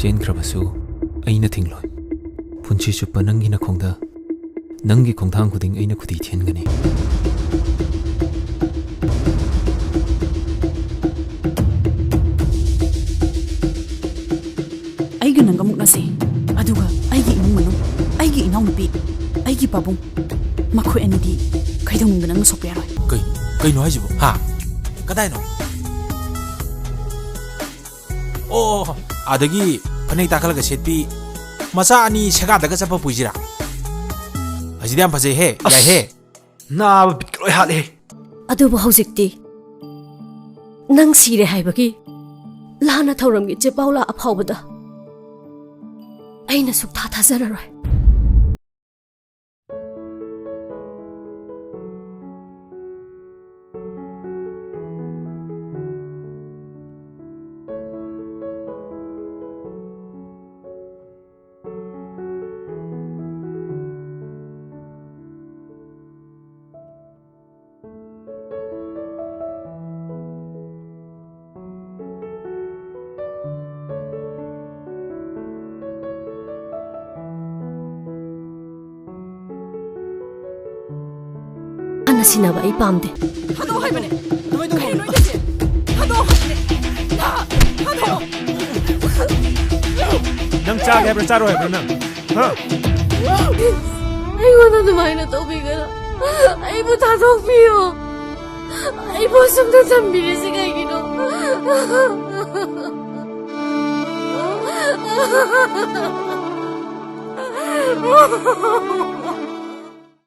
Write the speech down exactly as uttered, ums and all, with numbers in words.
ꯆꯦꯟꯈ꯭ꯔꯕꯁꯨ ꯑꯩꯅ ꯊꯤꯡꯂꯣꯏ꯫ ꯄꯨꯟꯁꯤ ꯆꯨꯞꯄ ꯅꯪꯒꯤ ꯅꯈꯣꯡꯗ, ꯅꯪꯒꯤ ꯈꯣꯡꯊꯥꯡ ꯈꯨꯗꯤꯡ ꯑꯩꯅ ꯈꯨꯗꯤ ꯊꯤꯍꯟꯒꯅꯤ꯫ ꯑꯩꯒ ꯅꯪꯒ ꯃꯨꯛꯅꯁꯦ, ꯑꯗꯨꯒ ꯑꯩꯒꯤ ꯏꯃꯨꯡ ꯃꯅꯨꯡ, ꯑꯩꯒꯤ ꯏꯅꯥꯎꯅꯨꯄꯤ, ꯑꯩꯒꯤ ꯄꯥꯕꯨꯡ, ꯃꯈꯣꯏ ꯑꯅꯤꯗꯤ ꯀꯩꯗꯧꯅꯨꯡꯗ ꯅꯪꯅ ꯁꯣꯛꯄ ꯌꯥꯔꯣꯏ꯫ ꯀꯩ-, ꯀꯩꯅꯣ ꯍꯥꯏꯁꯤꯕꯣ? ꯍꯥ? ꯀꯗꯥꯏꯅꯣ? ꯑꯣ, ꯑꯗꯒꯤ ꯐꯅꯦꯛ ꯇꯥꯈꯠꯂꯒ ꯁꯦꯠꯄꯤ, ꯃꯆꯥ ꯑꯅꯤ ꯁꯦꯒꯥꯗꯒ ꯆꯠꯄ ꯄꯨꯏꯁꯤꯔꯥ? ꯑꯁꯤꯗꯤ ꯌꯥꯝ ꯐꯖꯩꯍꯦ, ꯑꯁ! ꯌꯥꯏꯍꯦ꯫ ꯅꯥꯕ ꯕꯤꯠꯀ ꯂꯣꯏ ꯍꯥꯠꯂꯦꯍꯦ꯫ ꯑꯗꯨꯕꯨ ꯍꯧꯖꯤꯛꯇꯤ ꯅꯪ ꯁꯤꯔꯦ ꯍꯥꯏꯕꯒꯤ ꯂꯥꯟꯅ ꯊꯧꯔꯝꯒꯤ ꯆꯦ ꯄꯥꯎꯂꯥ ꯑꯐꯥꯎꯕꯗ ꯑꯩꯅ ꯁꯨꯛꯊꯥ ꯊꯥꯖꯔꯔꯣꯏ꯫ ꯍꯥꯟꯅ ꯁꯤꯟꯅꯕ ꯑꯩ ꯄꯥꯝꯗꯦ꯫ ꯊꯥꯗꯣꯛꯑꯣ ꯍꯥꯏꯕꯅꯦ꯫ ꯀꯩꯅꯣ ꯅꯣꯏꯒꯤꯁꯦ? ꯊꯥꯗꯣꯛꯑꯣ ꯍꯥꯏꯕꯅꯦ꯫ ꯊꯥ-, ꯊꯥꯗꯣꯛꯑꯣ꯫ ꯅꯪ ꯆꯥꯒꯦ ꯍꯥꯏꯕ꯭ꯔꯥ, ꯆꯥꯔꯣꯏ ꯍꯥꯏꯕ꯭ꯔꯥ ꯅꯪ? ꯍꯥ? ꯑꯩꯉꯣꯟꯗ ꯑꯗꯨꯃꯥꯏꯅ ꯇꯧꯕꯤꯒꯅꯨ꯫ ꯑꯩꯕꯨ ꯊꯥꯗꯣꯛꯄꯤꯌꯨ꯫ ꯑꯩꯕꯨ ꯑꯁꯨꯝꯅ ꯊꯝꯕꯤꯔꯤꯁꯤ ꯀꯩꯒꯤꯅꯣ?